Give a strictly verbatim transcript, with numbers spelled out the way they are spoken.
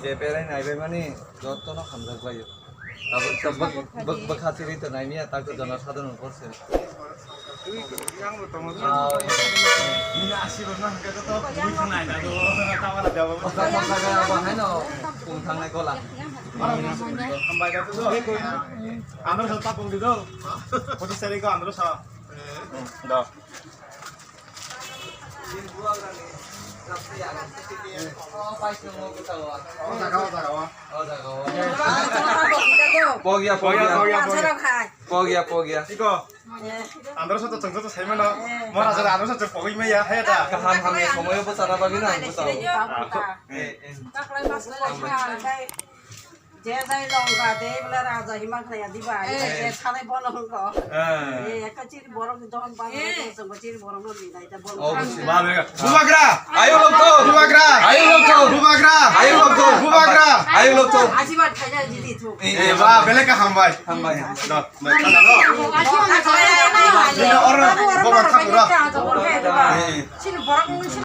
Je berai naibai mani jottono hamjak baio. Tabuk to bwk-, bwk-, bwkha chiri to naimiya, tak to jono sadhana korse. Bwkha bwkha ga abo haino pung thangnai gola. Andro sa tapung di do. Photo seri ko andro sa. Do. Pogya, pogya. Pogya, pogya. Pogya, pogya. Iko. Andro sa to chwng to sai mano. Mora jara andro sa chwng pogwi maya, he da. Kaham hamya somoyo bwchana bagwi na ang bwchao. Eh, eh. Je jai longga de bole raja hima khnaya diba, eh, je thane bono hwnko. Eh. Eh, ekka chiri borok ni dohon bang, eh, chiri borok no di dai ta bono. Oh, busi. Bubagra! Ayo lokto! Bubagra! Ayo lokto! Bubagra! Ayo lokto! Bubagra! Ayo lokto! Ajiba thaja jidi thu. Eh, ba, belai ka hambai. Hambai. Do, do, do. Ajiba thaja. Oro, oro, oro, oro, oro, oro. Eh. Chini borok ni